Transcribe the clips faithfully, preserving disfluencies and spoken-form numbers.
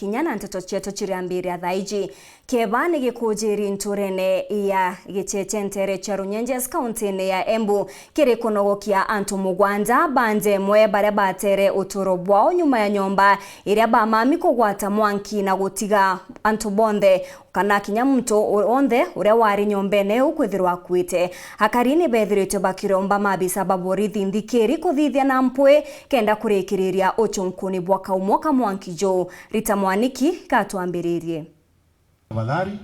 Kinya na nteto cietu ciriambiria thaa iji. Kieba ni gikujiri nturene ya Gicheche ntere cia Runyenjes, kauntine ya Embu, kiri kunogokia antu mugwanja ba nja imwe baria batere uturo bwao nyuma ya nyomba iria bamami kugwata mwanki na gutiga antu bonthe kana kinya muntu o-, onthe uria wari nyombene iu kwithirwa akuite. Akari ni bethiritwe bakiromba maabisa ba borithi nthikiri kuthithia na mpwi kenda kurikiriria uchunkuni bwa kaumo ka mwanki juu. Rita Mwaniki gatwambiririe. Tafadhali.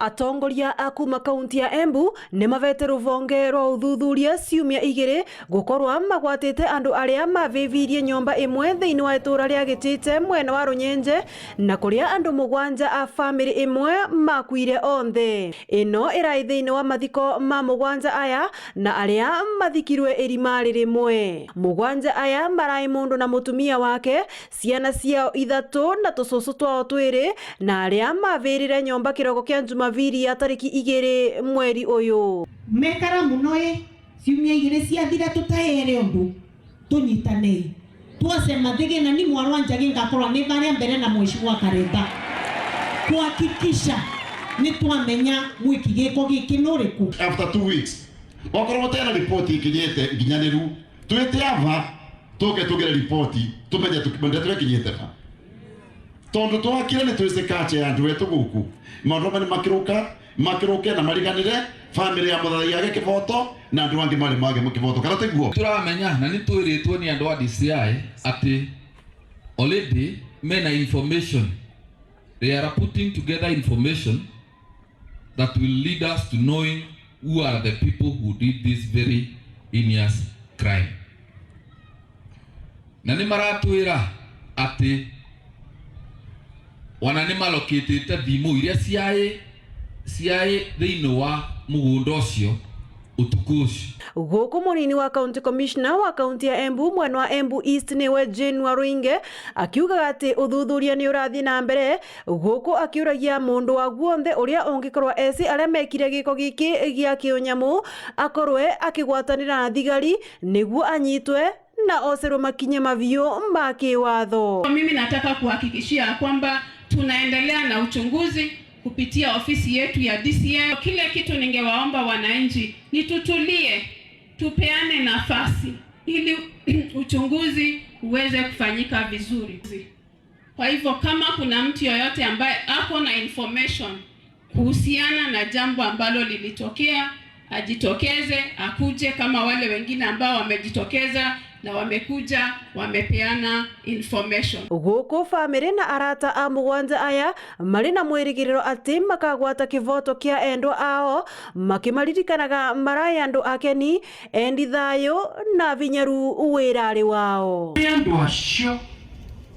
Atongoria a kuuma kaunti ya Embu ni mavete ruvonge rwa uthuthuria ciumia igiri gukorwa magwatite andu aria mavivirie nyomba imwe thiini wa ituura ria Gitite mwena wa Runyenje, na kuria andu mugwanja a famiri imwe makuire onthe. Ino irai thiini wa mathiko ma mugwanja aya, na aria mathikirwe irimari rimwe. Mugwanja aya marai mundu na mutumia wake, ciana ciao ithatu na tucucu twao twiri, na aria mavirire nyomba kiroko kia Njumabiri ya tariki igiri mweri uyu. Mekara muno i, ciumia igiri ciathira tutaere undu, tunyitanei. Twacema thigina ni mwarwa njagi ngakorwa ni baria mbere na Mheshimiwa Karemba. Kuhakikisha ni twamenya mwiki giko giki ni uriku. After two weeks, okorwo utena report ikinyite nginyaniru, twite ava, tuke tugire report, tumenye tuki-, ndeto ikinyite va. Tondu twakire ni twisi culture ya andu etu guku. Maundu amwe ni makiruka, makiruke na mariganire family ya muthathaiya age kivoto, na andu angi mari mage kivoto. Kana tiguo? Turamenya, na ni twiritwe ni andu a D C I ati already mena information. They are putting together information that will lead us to knowing who are the people who did this very heinous crime. Na ni maratwira ati ona ni malokitite thimu iria ciai, ciai thiini wa mugunda ucio utuku ucio. Guku munini wa County Commissioner wa kaunti ya Embu mwena wa Embu East niwe Jane Waruinge akiugaga ati uthuthuria ni urathii na mbere, guku akiuragia mundu wa guonthe uria ungikorwa eci aria mekire giko giki gia kiunyamu akorwe akigwatanira na thigari niguo anyitwe na ocerwe makinya mabiu ma kiwatho. Mimi nataka kuhakikishia kwamba tunaendelea na uchunguzi kupitia ofisi yetu ya D C I. Kile kitu ningewaomba wananchi ni tutulie, tupeane nafasi ili uchunguzi uweze kufanyika vizuri. Kwa hivyo, kama kuna mtu yoyote ambaye ako na information kuhusiana na jambo ambalo lilitokea, ajitokeze, akuje kama wale wengine ambao wamejitokeza na wamekuja, wamepeana information. Guku family na arata a mugwanja aya mari na mwirigiriro ati makagwata kivoto kia endwa ao, makimaririkanaga marai andu akeni, endi thayu na avinyaru wirari wao. Ni andu acio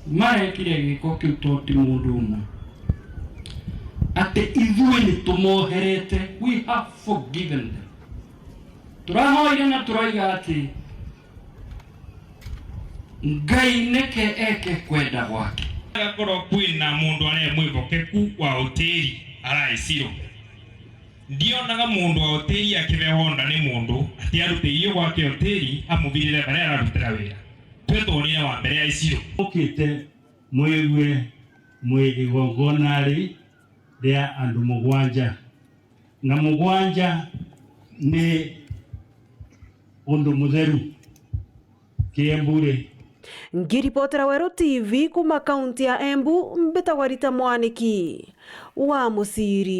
marekire giko kiu to ti mundu umwe, ati ithui ni tumoherete, we have forgiven them. Turahoire na turaiga ati Ngai neke eke kwenda gwake. Agakorwo kwina mundu aria mwivokeku wa utiri ara Isiro. Ndionaga mundu wa utiri akithehonda ni mundu ati arute irio gwake utiri amubirire baria ararutira wira. Twe twonire wa mbere ya Isiro. Ukite mwigue mwi igongonari ria andu mugwanja, na mugwanja ni undu mutheru. Kiembu ri. Ngiripotera Weru T V kuma kaunti ya Embu, mbitagwa Rita Mwaniki wa Muciri.